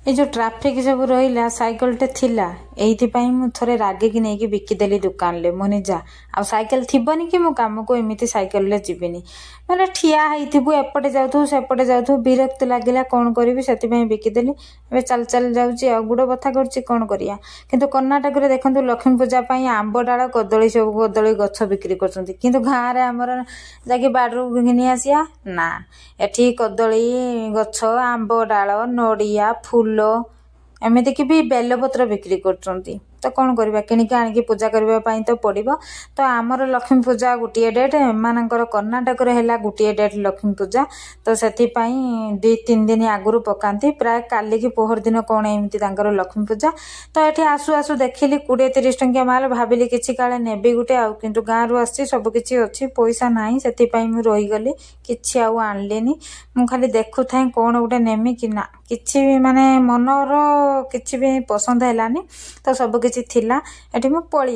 ଏ ଯେଉଁ ଟ୍ରାଫିକ୍ ସବୁ ରହିଲା, ସାଇକେଲଟେ ଥିଲା, ଏଇଥିପାଇଁ ମୁଁ ଥରେ ରାଗିକି ନେଇକି ବିକିଦେଲି ଦୋକାନରେ। ମୁଁ ଯା, ଆଉ ସାଇକେଲ ଥିବନି କି ମୁଁ କାମକୁ ଏମିତି ସାଇକେଲରେ ଯିବିନି। ମାନେ ଠିଆ ହେଇଥିବୁ, ଏପଟେ ଯାଉଥିବୁ, ସେପଟେ ଯାଉଥିବୁ, ବିରକ୍ତି ଲାଗିଲା, କ'ଣ କରିବି, ସେଥିପାଇଁ ବିକିଦେଲି। ଏବେ ଚାଲି ଚାଲି ଯାଉଛି ଆଉ ଗୋଡ଼ ବଥା କରୁଛି, କ'ଣ କରିବା? କିନ୍ତୁ କର୍ଣ୍ଣାଟକରେ ଦେଖନ୍ତୁ, ଲକ୍ଷ୍ମୀ ପୂଜା ପାଇଁ ଆମ୍ବ ଡାଳ, କଦଳୀ, ସବୁ କଦଳୀ ଗଛ ବିକ୍ରି କରୁଛନ୍ତି। କିନ୍ତୁ ଗାଁରେ ଆମର ଯାଇକି ବାଡ଼ିରୁ ଘିନି ଆସିବା ନା, ଏଠି କଦଳୀ ଗଛ, ଆମ୍ବ ଡାଳ, ନଡ଼ିଆ, ଫୁଲ, ଏମିତିକି ବି ବେଲପତ୍ର ବିକ୍ରି କରୁଛନ୍ତି। ତ କ'ଣ କରିବା? କିଣିକି ଆଣିକି ପୂଜା କରିବା ପାଇଁ ତ ପଡ଼ିବ। ତ ଆମର ଲକ୍ଷ୍ମୀ ପୂଜା ଗୋଟିଏ ଡେଟ୍, ଏମାନଙ୍କର କର୍ଣ୍ଣାଟକରେ ହେଲା ଗୋଟିଏ ଡେଟ୍ ଲକ୍ଷ୍ମୀ ପୂଜା। ତ ସେଥିପାଇଁ 2-3 ଦିନ ଆଗରୁ ପକାନ୍ତି, ପ୍ରାୟ କାଲିକି ପହର ଦିନ କ'ଣ ଏମିତି ତାଙ୍କର ଲକ୍ଷ୍ମୀ ପୂଜା। ତ ଏଠି ଆସୁ ଆସୁ ଦେଖିଲି 20-30 ଟଙ୍କିଆ ମାଲ, ଭାବିଲି କିଛି କାଳେ ନେବି ଗୋଟେ ଆଉ। କିନ୍ତୁ ଗାଁରୁ ଆସିଛି, ସବୁ କିଛି ଅଛି, ପଇସା ନାହିଁ, ସେଥିପାଇଁ ମୁଁ ରହିଗଲି, କିଛି ଆଉ ଆଣିଲିନି। ମୁଁ ଖାଲି ଦେଖୁଥାଏ କ'ଣ ଗୋଟେ ନେମି କି ନା, କିଛି ବି ମାନେ ମନର କିଛି ବି ପସନ୍ଦ ହେଲାନି। ତ ସବୁ କିଛି ଥିଲା ଏଠି, ମୁଁ ପଳେଇ